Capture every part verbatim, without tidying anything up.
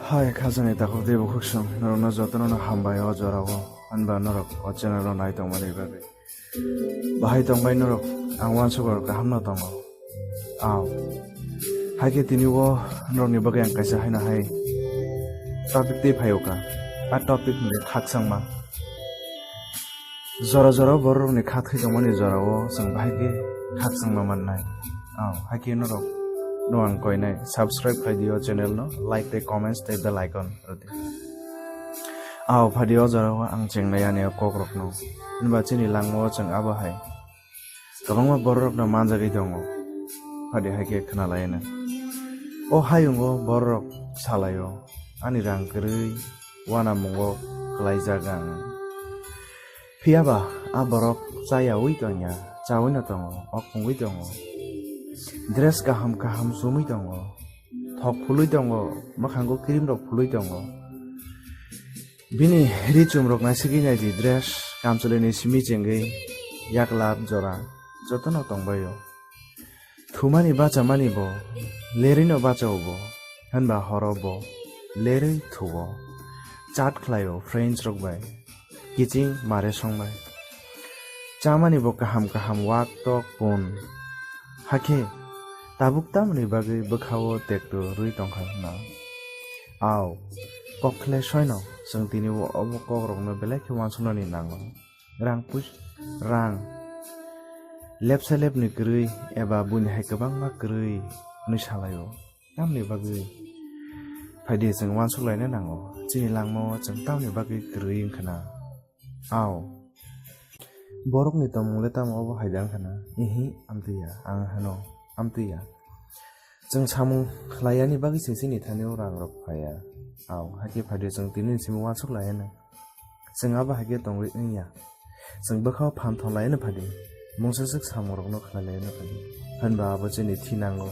Hai khajani takhuk tei bukhuk song, norokno jotono no hambai o jorao, hanba norok o channel o nai tongmani bagwi. Bahai tongbai norok, ang uansukgo kaham no tongo. Aw. Hai khe tini o norokni bagwi ang kaisa haino hai topic twi phaio ka. A topic hwnkhe khakchangma. Jora jora bororokni kha thwi tongmani jorao chwng bahai khe khakchangma mannai. Aw, hai khe norok no ang koinai, subscribe khlai dio channel no, like tei comments tei bell icon rwdi. Aw, phadi o jorao ang chengnai ani o kokrokno. Hwnba chini langmao chwng abo hai kwbangma bororokno manjagwi tongo. Phadi hai khe khna lai na. O hayungo bororok salaio, ani rang kwrwi, uanamungo kwlaijak ang. Phiya ba a borok chayaui tongya, chaui no tongo, ok wngwi tongo. Dress kaham kaham chumui tongo, thok phului tongo, mwkhango cream rok phului tongo. Bini ri chum rok naisigwi naidi, dress kamchwlwi ni simi chengwi yaklap jora jotono tongbaio. Thumani bachamani bo, lerwino bachao bo, hwnba horo bo lerwi thuo. Chat khlaio friends rok bai, kiching mare song bai. Chamani bo kaham kaham wak tok pun. Hakhe tabuk tamoni bagwi bwkhao tekto rwi tongkha hwnna. Aw, kok khle soino, chwng tini o obo kokrokno belai khe uansuknani nango. Rang pus-, rang lepsa lepni kwrwi eba buini hai kwbangma kwrwi hwnwi salaio. Tamni bagwi? Phaidi chwng uansuk laina nango, chini langmao chwng tamni bagwi kwrwi wngkha na? Aw, borokni tongmung le tamo obo hai da wngkha na? Ihi, amtwi ya, ang hano, amtwi ya. Chwng samung khlaiyani bagwi se chini thani o rang rok phaiya. Aw, hakhe phaidi chwng tini simi uansuk laina. Chwng abo hai khe tongwi wngya. Chwng bwkhao phan thon laino phadi, mungsaswk samungrokno khlai laino phadi. Hwnba abo chini thinango,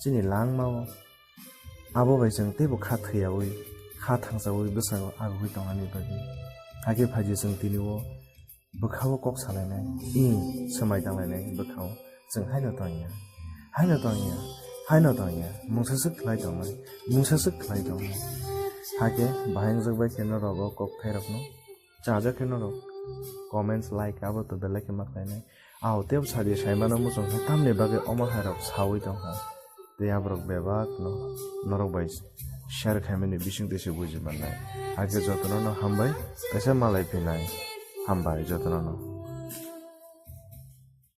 chini langmao. Abo bai chwng teibo kha thwiyaui, kha thangsaui bwskango agugwi tongnani bagwi. Hakhe phaidi chwng tini o bwkhao kok salainai, ing swmai tanglainai bwkhao. Chwng haino tongya, haino tongya, haino tongya, mungsaswk khlai tongnai, mungsaswk khlai tongnai. Hakhe bahai wngjak bai khe norok o kok thairokno chajak khe norok comments, like abo to belai khe ma khlainai. Aw, tebo sadi saimano muchung khe tamni bagwi omo hairok saui tongkha. Tei aborok bebakno norok bai share khaimani bisingtwi se buji mannai. Hakhe jotono no hambai, kaisa malai phinai. Hambai jotono no.